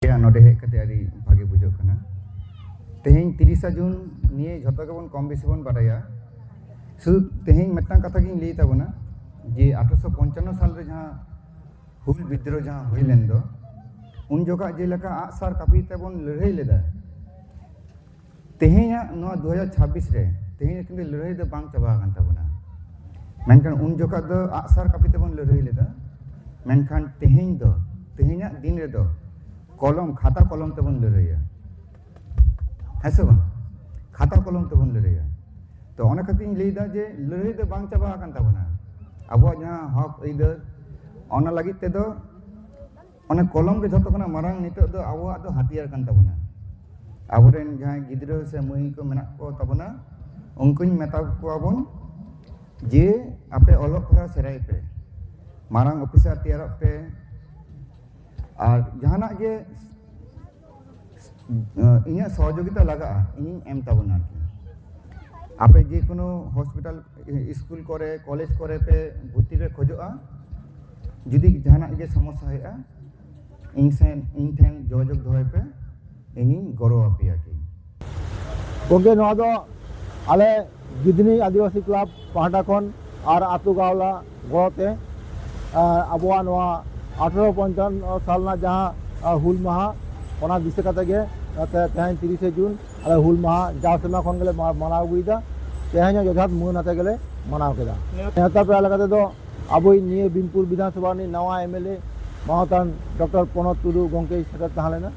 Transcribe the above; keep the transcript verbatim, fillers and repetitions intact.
ᱱᱚᱰᱮ ᱦᱮᱡ ᱠᱟᱛᱮ ᱟᱹᱰᱤ ᱵᱷᱟᱜᱮ ᱵᱩᱡᱷᱟᱹᱜ ᱠᱟᱱᱟ᱾ ᱛᱮᱦᱮᱧ ᱛᱤᱨᱤᱥᱟ ᱡᱩᱱ ᱱᱤᱭᱮ ᱡᱷᱚᱛᱚ ᱜᱮᱵᱚᱱ ᱠᱚᱢ ᱵᱮᱥᱤ ᱵᱚᱱ ᱵᱟᱰᱟᱭᱟ᱾ ᱥᱩᱫᱷᱩ ᱛᱮᱦᱮᱧ ᱢᱤᱫᱴᱟᱝ ᱠᱟᱛᱷᱟ ᱜᱤᱧ ᱞᱟᱹᱭ ᱛᱟᱵᱚᱱᱟ ᱡᱮ ᱟᱴᱷᱨᱚᱥᱚ ᱯᱚᱧᱪᱟᱱᱱᱚ ᱥᱟᱞ ᱨᱮ ᱡᱟᱦᱟᱸ ᱦᱩᱞ ᱵᱤᱫᱽᱨᱳᱦᱚ ᱡᱟᱦᱟᱸ ᱦᱩᱭ ᱞᱮᱱ ᱫᱚ, ᱩᱱ ᱡᱚᱠᱷᱟᱜ ᱡᱮᱞᱮᱠᱟ ᱟᱜᱼᱥᱟᱨ ᱠᱟᱹᱯᱤ ᱛᱮᱵᱚᱱ ᱞᱟᱹᱲᱦᱟᱹᱭ ᱞᱮᱫᱟ, ᱛᱮᱦᱮᱧᱟᱜ ᱱᱚᱣᱟ ᱫᱩ ᱦᱟᱡᱟᱨ ᱪᱷᱟᱵᱵᱤᱥ ᱨᱮ ᱛᱮᱦᱮᱧ ᱠᱤᱱᱛᱩ ᱞᱟᱹᱲᱦᱟᱹᱭ ᱫᱚ ᱵᱟᱝ ᱪᱟᱵᱟ ᱟᱠᱟᱱ ᱛᱟᱵᱚᱱᱟ᱾ ᱢᱮᱱᱠᱷᱟᱱ ᱩᱱ ᱡᱚᱠᱷᱟᱜ ᱫᱚ ᱟᱜᱼᱥᱟᱨ ᱠᱟᱹᱯᱤ ᱛᱮᱵᱚᱱ ᱞᱟᱹᱲᱦᱟᱹᱭ ᱞᱮᱫᱟ, ᱢᱮᱱᱠᱷᱟᱱ ᱛᱮᱦᱮᱧ ᱫᱚ, ᱛᱮᱦᱮᱧᱟᱜ ᱫᱤᱱ ᱨᱮᱫᱚ ᱠᱚᱞᱚᱢ, ᱠᱷᱟᱛᱟ ᱠᱚᱞᱚᱢ ᱛᱮᱵᱚᱱ ᱞᱟᱹᱲᱦᱟᱹᱭᱟ, ᱦᱮᱸ ᱥᱮ ᱵᱟᱝ? ᱠᱷᱟᱛᱟ ᱠᱚᱞᱚᱢ ᱛᱮᱵᱚᱱ ᱞᱟᱹᱲᱦᱟᱹᱭᱟ᱾ ᱛᱚ ᱚᱱᱟ ᱠᱷᱟᱹᱛᱤᱨ ᱤᱧ ᱞᱟᱹᱭᱫᱟ ᱡᱮ ᱞᱟᱹᱲᱦᱟᱹᱭ ᱫᱚ ᱵᱟᱝ ᱪᱟᱵᱟ ᱟᱠᱟᱱ ᱛᱟᱵᱚᱱᱟ᱾ ᱟᱵᱚᱣᱟᱜ ᱡᱟᱦᱟᱸ ᱦᱚᱠ ᱟᱹᱭᱫᱟᱹᱨ, ᱚᱱᱟ ᱞᱟᱹᱜᱤᱫ ᱛᱮᱫᱚ ᱚᱱᱟ ᱠᱚᱞᱚᱢ ᱜᱮ ᱡᱷᱚᱛᱚ ᱠᱷᱚᱱᱟᱜ ᱢᱟᱨᱟᱝ ᱱᱤᱛᱚᱜ ᱫᱚ ᱟᱵᱚᱣᱟᱜ ᱫᱚ ᱦᱟᱛᱤᱭᱟᱨ ᱠᱟᱱ ᱛᱟᱵᱚᱱᱟ᱾ ᱟᱵᱚᱨᱮᱱ ᱡᱟᱦᱟᱸᱭ ᱜᱤᱫᱽᱨᱟᱹ ᱥᱮ ᱢᱟᱹᱭ ᱠᱚ ᱢᱮᱱᱟᱜ ᱠᱚ ᱛᱟᱵᱚᱱᱟ, ᱩᱱᱠᱩᱧ ᱢᱮᱛᱟ ᱠᱚᱣᱟ ᱵᱚᱱ ᱡᱮ ᱟᱯᱮ ᱚᱞᱚᱜ ᱯᱟᱲᱦᱟᱣ ᱥᱮᱬᱟᱭ ᱯᱮ, ᱢᱟᱨᱟᱝ ᱚᱯᱷᱤᱥᱟᱨ ᱛᱮᱭᱟᱨᱚᱜ ᱯᱮ, ᱟᱨ ᱡᱟᱦᱟᱱᱟᱜ ᱜᱮ ᱤᱧᱟᱹᱜ ᱥᱚᱦᱚᱡᱳᱜᱤᱛᱟ ᱞᱟᱜᱟᱜᱼᱟ, ᱤᱧᱤᱧ ᱮᱢ ᱛᱟᱵᱚᱱᱟ ᱟᱨᱠᱤ᱾ ᱟᱯᱮ ᱡᱮ ᱠᱳᱱᱳ ᱦᱚᱥᱯᱤᱴᱟᱞ, ᱥᱠᱩᱞ ᱠᱚᱨᱮ, ᱠᱚᱞᱮᱡᱽ ᱠᱚᱨᱮ ᱯᱮ ᱵᱷᱚᱨᱛᱤ ᱯᱮ ᱠᱷᱚᱡᱚᱜᱼᱟ, ᱡᱩᱫᱤ ᱡᱟᱦᱟᱱᱟᱜ ᱜᱮ ᱥᱚᱢᱚᱥᱥᱟ ᱦᱩᱭᱩᱜᱼᱟ, ᱤᱧ ᱥᱮᱱ, ᱤᱧ ᱴᱷᱮᱱ ᱡᱳᱜᱟᱡᱳᱜᱽ ᱫᱚᱦᱚᱭ ᱯᱮ, ᱤᱧᱤᱧ ᱜᱚᱲᱚ ᱟᱯᱮᱭᱟ ᱠᱤ᱾ ᱜᱚᱢᱠᱮ, ᱱᱚᱣᱟ ᱫᱚ ᱟᱞᱮ ᱜᱤᱫᱷᱱᱤ ᱟᱹᱫᱤᱵᱟᱹᱥᱤ ᱠᱞᱟᱵᱽ ᱯᱟᱦᱴᱟ ᱠᱷᱚᱱ ᱟᱨ ᱟᱹᱛᱩ ᱜᱟᱶᱞᱟ ᱜᱚᱲᱚ ᱛᱮ, ᱟᱨ ᱟᱵᱚᱣᱟᱜ ᱱᱚᱣᱟ ᱟᱴᱷᱨᱚ ᱯᱚᱧᱪᱟᱱᱱᱚ ᱥᱟᱞ ᱨᱮᱱᱟᱜ ᱡᱟᱦᱟᱸ, ᱟᱨ, ᱦᱩᱞ ᱢᱟᱦᱟ, ᱚᱱᱟ ᱫᱤᱥᱟᱹ ᱠᱟᱛᱮ ᱜᱮ ᱛᱮ-, ᱛᱮᱦᱮᱧ ᱛᱤᱨᱤᱥᱮ ᱡᱩᱱ ᱟᱞᱮ ᱦᱩᱞ ᱢᱟᱦᱟ ᱡᱟᱣ ᱥᱮᱨᱢᱟ ᱠᱷᱚᱱ ᱜᱮᱞᱮ ᱢᱟ-, ᱢᱟᱱᱟᱣ ᱟᱹᱜᱩᱭᱮᱫᱟ᱾ ᱛᱮᱦᱮᱧ ᱦᱚᱸ ᱡᱚᱛᱷᱟᱛ ᱢᱟᱹᱱ ᱟᱛᱮ ᱜᱮᱞᱮ ᱢᱟᱱᱟᱣ ᱠᱮᱫᱟ᱾ ᱱᱮᱣᱛᱟ ᱯᱮᱲᱟ ᱞᱮᱠᱟ ᱛᱮᱫᱚ ᱟᱵᱚᱭᱤᱡ ᱱᱤᱭᱟᱹ ᱵᱤᱱᱯᱩᱨ ᱵᱤᱫᱷᱟᱱ ᱥᱚᱵᱷᱟ ᱨᱤᱱᱤᱡ ᱱᱟᱣᱟ ᱮᱢ ᱮᱞ ᱮ ᱢᱟᱱᱚᱛᱟᱱ ᱰᱚᱠᱴᱚᱨ ᱯᱨᱚᱱᱚᱵᱽ ᱴᱩᱰᱩ ᱜᱚᱢᱠᱮᱭ ᱥᱮᱴᱮᱨ ᱛᱟᱦᱮᱸ ᱞᱮᱱᱟ᱾